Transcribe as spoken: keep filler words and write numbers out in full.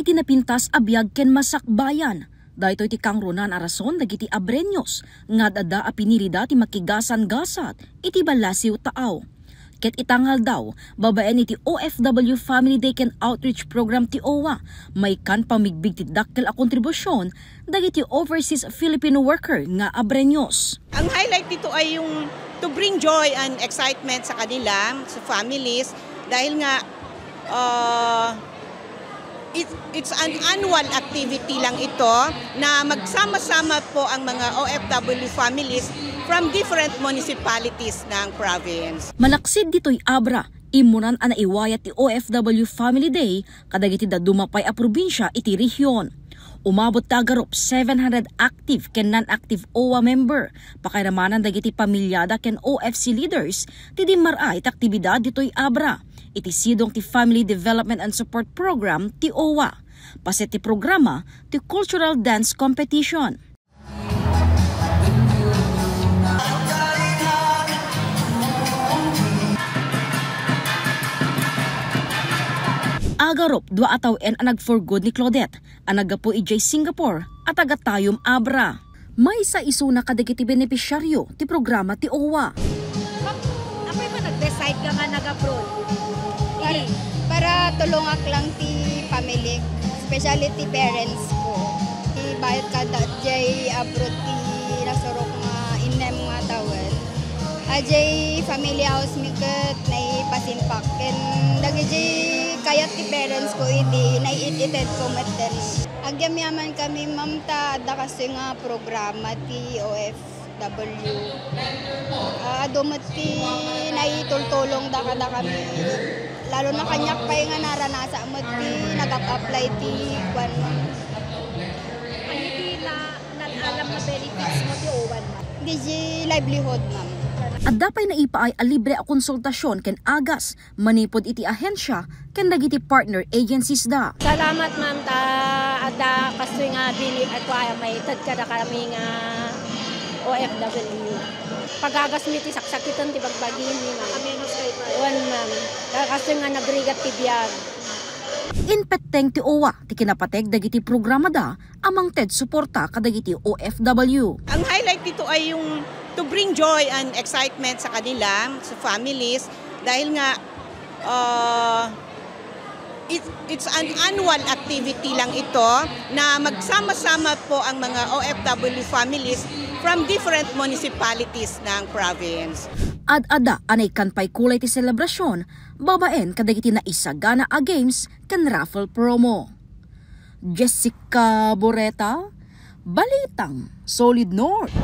iti napintas a biag ken masakbayan. Daytoy ti kangrunaan a rason dagiti Abreños nga ad-adda a pinilida ti makigasan-gasat iti ballasiw taaw. Ket ita nga aldaw, babaen iti O F W Family Day ken Outreach Program ti owa, maikkan pammigbig ti dakkel a kontribusion dagiti overseas Filipino worker nga Abreños. Ang highlight dito ay yung to bring joy and excitement sa kanila, sa families, dahil nga, ah, it, it's an annual activity lang ito na magsama-sama po ang mga O F W families from different municipalities ng province. Malaksid ditoy Abra, immunan a naiwayat ti O F W Family Day kadagiti dadduma pay a probinsia iti rehiyon. Umabot ti agarup seven hundred active ken non-active owa member. Pakairamanan dagiti pamilyada ken O F C leaders ti dimmar-ay ti aktibidad ditoy Abra iti sidong ti Family Development and Support Program ti owa. Paset ti programa ti Cultural Dance Competition. Agarup, dua a tawen a nag-for good ni Claudette a naggapu idiay Singapore a taga-Tayum, Abra. Maysa isuna kadagiti benepisyaryo ti programa ti owa. Apay ba nag-decide ka nga nag-abroad? Para, para tulongak lang ti family, especially ti parents ko. Ti bayat kada jay abroad ti nasurok nga innem nga tawen. Ajay family house mi ket naipasimpak. Ken dagiti kayat ti parents ko idi naiit-ited ko metten. Agyamyaman kami, ma'am, ta adda kastoy nga programa ti O F W. Ah, adu met ti naitultulongda kadakami. Lalo na kaniak pay nga naranasak met ti nag-apply ti kuan, ma'am. Ania ti na-, naalam nga benefits mo ti owan, ma'am? Di di livelihood, ma'am. Adda pay naipaay a libre a konsultasion ken agas manipud iti ahensia ken dagiti partner agencies da. Salamat, ma'am, ta adda kastoy nga bini-, ay, kua, maited kadakami nga O F W. Pagagas mi ti saksakiten ti bagbagi mi, ma'am. Amenos kay pa. Wen, ma'am. Kastoy nga nagrigat ti biag. Impetteng ti owa ti kinapateg dagiti programada a mangted suporta kadagiti O F W. Ang highlight dito ay yung to bring joy and excitement sa kanila, sa families, dahil nga, ah, it, it's an annual activity lang ito na magsama-sama po ang mga O F W families from different municipalities ng province. Ad-adda a naikkan pay kulay ti selebrasyon babaen kadagiti naisagana a games ken raffle promo. Jessica Boreta, Balitang Solid North.